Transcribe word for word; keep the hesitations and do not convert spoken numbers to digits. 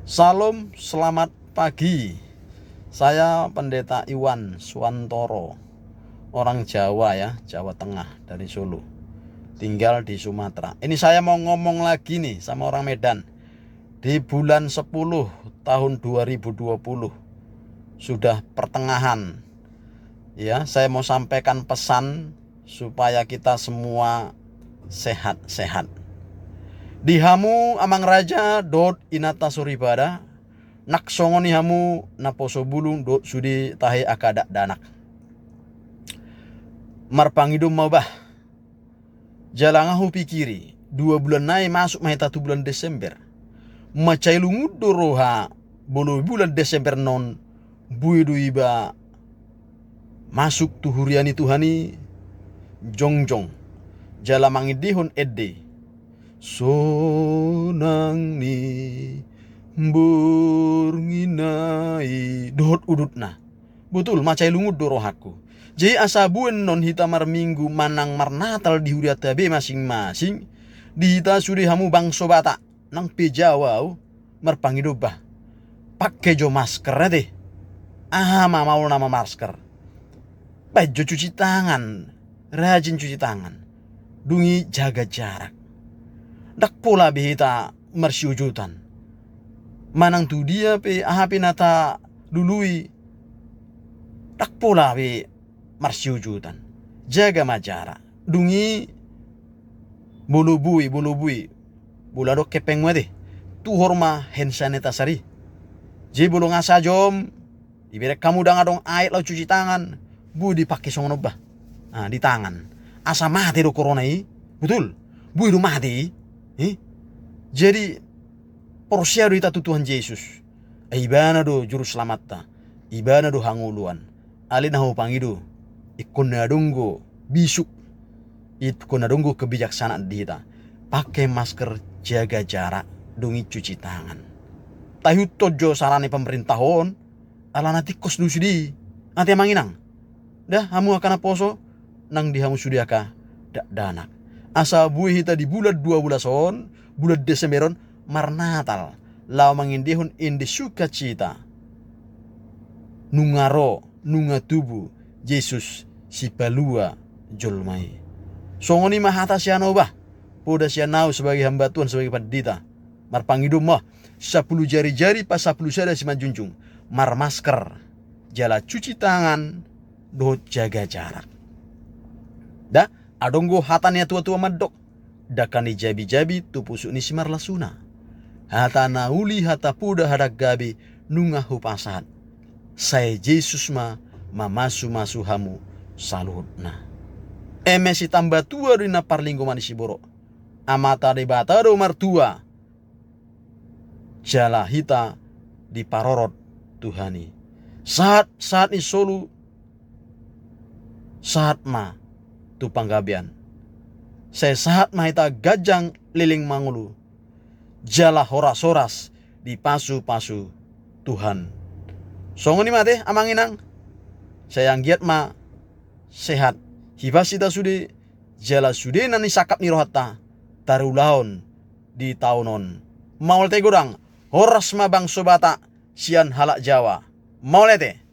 Salam, selamat pagi. Saya Pendeta Iwan Suwantoro, orang Jawa ya, Jawa Tengah, dari Solo. Tinggal di Sumatera. Ini saya mau ngomong lagi nih sama orang Medan. Di bulan sepuluh tahun dua ribu dua puluh, sudah pertengahan. Ya, saya mau sampaikan pesan supaya kita semua sehat-sehat. Di hamu amang raja dohot inanta soripada, nang songon i hamu naposo bulung dohot sude tahe angka dakdanak. Marpangido ma bah. Jala nga hupikiri, dua bulan nai masuk ma hita tu bulan Desember. Mansai lungun do roha, molo bulan Desember on, boi do iba masuk tu huria ni Tuhan i, jongjong. Jala mangendehon ende. Sonang ni borngin nai. Dohot udutna. Botul, mansai lungun do rohangku. Jadi asa boi annon hita marminggu manang marnatal di hurianta be masing-masing. Di hita sude hamu bangso Batak, nang pe Jawa au, marpangido bah. Pake jo masker ate. Aha ma maol na mamasker. Baen jo cuci tangan. Rajin cuci tangan. Dung i jaga jarak. Ndang pola be hita marsiojotan. Manang tu dia pe, aha pe na talului, ndang pola be marsiojotan. Jaga ma jarak. Dung i molo boi, molo boi. Molo adong hepengmu ate. Tuhor ma hand sanitizer i. Jadi molo nga sajom, iberek hamu ndang adong aek laho cuci tangan. Boi dipake songon on bah. Ah, di tangan. Asa mate do corona i. Botul. Boi do mate i. Eh? Jadi porsea do hita tu Tuhan Jesus. Ai ibana do juru selamatta. Ibana do hangoluan. Alai na hupangido. Ingkon na adong do bisuk. Ingkon na adong do kebijaksanaan di hita. Pake masker, jaga jarak, dung i cuci tangan. Taihuthon jo sara ni pemerintah on. Alana tingkos do sude i. Ate amang inang. Dah, hamu angka naposo, nang di hamu sude angka dakdanak. Asa boi hita di bulan dua belas on, bulan Desember on, marnatal. Laho mangendehon ende sukacita. Nunga ro, nunga tubu, Jesus sipalua jolma i. Songon i ma hata sian au bah. Poda sian au sebagai hamba Tuhan, sebagai pandita. Marpangido ma, sapulu jari-jari, pasapulu sada simanjunjung. Marmasker. Jala cuci tangan, dohot jaga jarak. Dah, adong do hata ni natua-tua mandok. Dangka ni jabi-jabi tu pusuk ni simarlasuna. Hata na uli, hata poda, hata gabe, nunga hupasahat. Sai Jesus ma mamasu-masu hamu saluhutna. Eme sitamba tua do inna parlinggoman ni siborok. Amanta Debata do martua. Jala hita diparorot Tuhan i. Sahat, sahat ni solu, sahat ma tu panggabean. Sai sahat ma hita ganjang leleng mangolu. Jala horas-horas dipasu-pasu Tuhan. Songon i ma ate amang inang. Sai anggiat ma sehat. Hibas hita sude, jala sude na nisangkap ni rohanta. Tarulahon di taon on. Maol ate godang, horas ma bangso Batak sian halak Jawa. Maol ate.